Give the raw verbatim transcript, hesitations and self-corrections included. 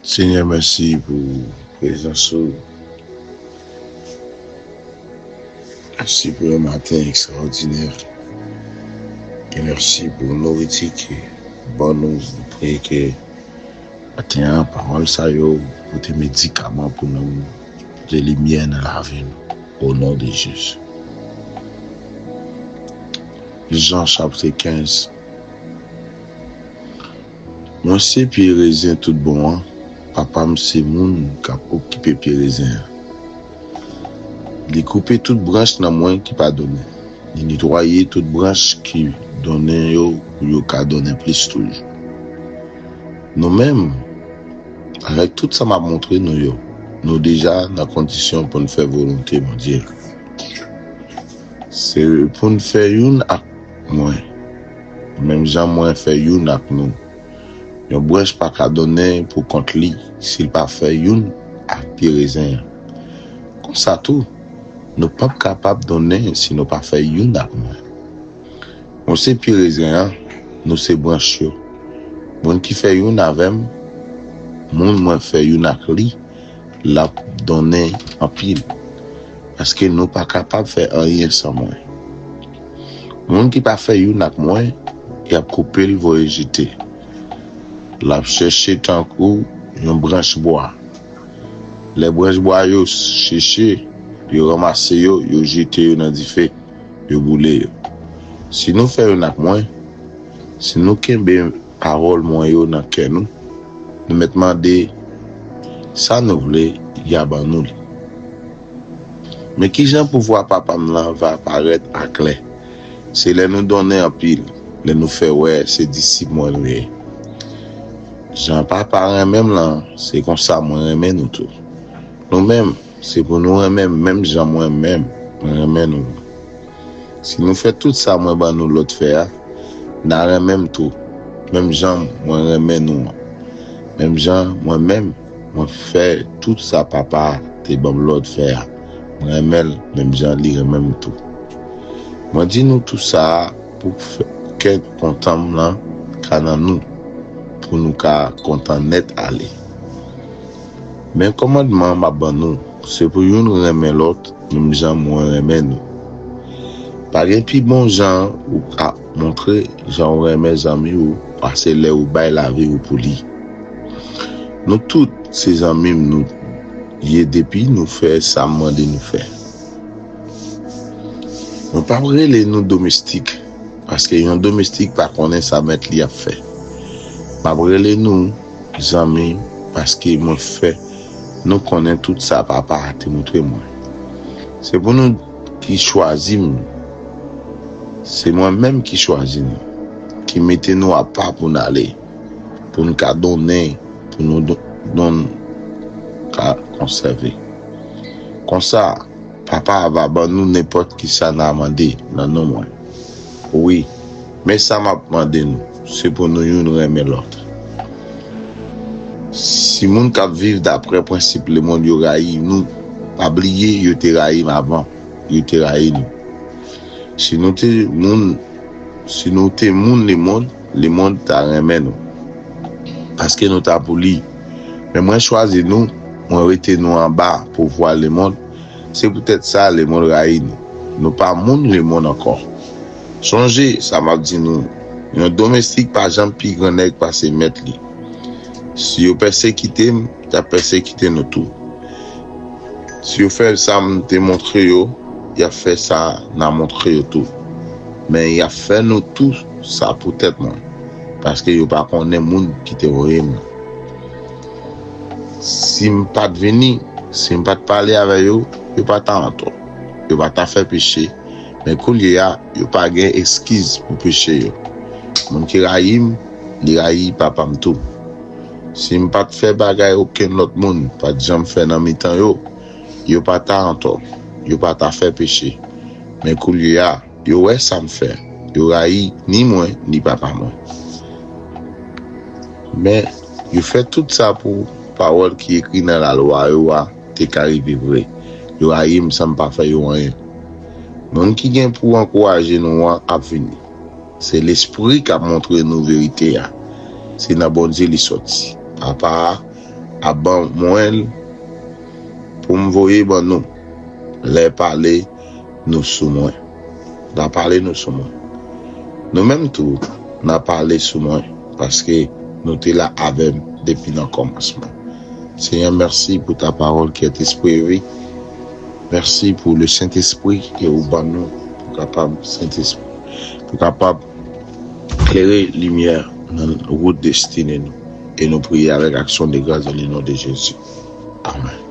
Senyè, mèsi pou prezans ou. Mèsi pou yon maten ekstraòdinè. E mèsi pou nouriti ke ban nou. Nou priye ke maten an, pawòl sa yo pote medikaman pou nou, pote limyè nan lavi nou. O non de Jezi. Jan chapit kenz. Mwen se pye rezen tout bon an, papa m se moun k ap okipe pye rezen an. Li koupe tout branch nan mwen ki pa donnen. Li netwaye tout branch ki donnen yo pou yo ka donnen plis toujou. Nou menm, avèk tout sa m ap montre nou yo, nou deja nan kondisyon pou n fè volonte Bondye. Se pou n fè youn ak mwen, menm jan mwen fè youn ak nou. Yon branch pa ka donnen pou kont li si l pa fè youn ak pye rezen an. Konsa tou, nou p ap kapab donnen si nou pa fè youn ak mwen. Mwen se pye rezen an, nou se branch yo. Moun ki fè youn avè m, moun mwen fè youn ak li, l ap donnen anpil. Paske nou pa kapab fè anyen san mwen. Moun ki pa fè youn ak mwen, y ap koupe l voye jete. L ap chèche tankou yon branch bwa. Lè branch bwa yo seche, yo ranmase yo, yo jete yo nan dife, yo boule yo. Si nou fè youn ak mwen, si nou kenbe pawòl mwen yo nan kè nou, nou mèt mande sa nou vle, y a ban nou li. Men kijan pouvwa Papa m lan va parèt aklè? Se lè nou donnen anpil, lè nou fè wè se disip mwen nou ye. Jan Papa renmen m lan, se konsa mwen renmen nou tou. Nou menm, se pou nou renmen m menm jan mwen menm mwen renmen nou. Si nou fè tout sa mwen ban nou lòd fè a, n a renmen m tou, menm jan mwen renmen nou an. Menm jan mwen menm, mwen fè tout sa Papa a te ban m lòd fè a, mwen renmen l menm jan li renmen m tou. Mwen di nou tou sa a pou fè kè kontan m lan ka nan nou, pou nou ka kontan nèt ale. Men kòmandman m ap ban nou, se pou youn renmen lòt, menm jan mwen renmen nou. Pa gen pi bon jan ou ka montre jan ou renmen zanmi w pase lè ou bay lavi w pou li. Nou tout se zanmi m nou ye depi nou fè sa m mande nou fè. Mwen p ap rele nou domestik, paske yon domestik pa konnen sa mèt li ap fè. M ap rele nou zanmi, paske mwen fè nou konnen tout sa Papa a te montre mwen. Se pou nou ki chwazi m. Se mwen menm ki chwazi nou, ki mete nou apa pou n ale, pou n ka donnen, pou nou don, don ka konsève. Konsa, Papa a va ban nou nenpòt ki sa n a mande nan non mwen. Wi, men sa m ap mande nou, se pou nou youn renmen lòt. Si moun k ap viv daprè prensip lemonn yo rayi nou, pa bliye yo te rayi m avan, yo te rayi nou. Si nou te moun, si nou te moun lemonn, lemonn ta renmen nou. Paske nou ta pou li. Men mwen chwazi nou, mwen rete nou anba pouvwa lemonn. Se poutèt sa lemonn rayi nou. Nou pa moun lemonn ankò. Sonje sa m ap di nou, yon domestik pa janm pi gran nèg pase mèt li. Si yo pèsekite m, y ap pèsekite nou tou. Si yo fè sa m te montre yo, y ap fè sa n a montre yo tou. Men y ap fè nou tou sa poutèt mwen, paske yo pa konnen moun ki te voye m nan. Si m pa t vini, si m pa t pale avè yo, yo pa ta antò. Yo pa ta fè peche. Men koulye a, yo pa gen eskiz pou peche yo. Moun ki rayi m, li rayi Papa m tou. Si m pa t fè bagay okenn lòt moun pa t janm fè nan mitan yo, yo pa ta antò, yo pa ta fè peche. Men koulye a, yo wè sa m fè, yo rayi ni mwen, ni Papa mwen. Men, yo fè tout sa pou pawòl ki ekri nan lalwa yo a te ka rive vre. Yo rayi m san m pa fè yo anyen. Moun ki gen pou ankouraje nou an ap vini. Se Lespri k ap montre nou verite a. Se nan Bondye li soti. Papa a, ap ban mwen l pou m voye ban nou. Lè pale, nou sou mwen. L a pale, nou sou mwen. Nou menm tou, n a pale sou mwen, paske nou te la avè m depi nan kòmansman. Senyè, mèsi pou ta pawòl ki est esprit et vie. Mèsi pou le Sentespri ke ou ban nou pou kapab, Sentespri, pou kapab klere limyè nan wout destine nou. E nou priye avèk aksyon de gras dans le nom de Jésus. Amen.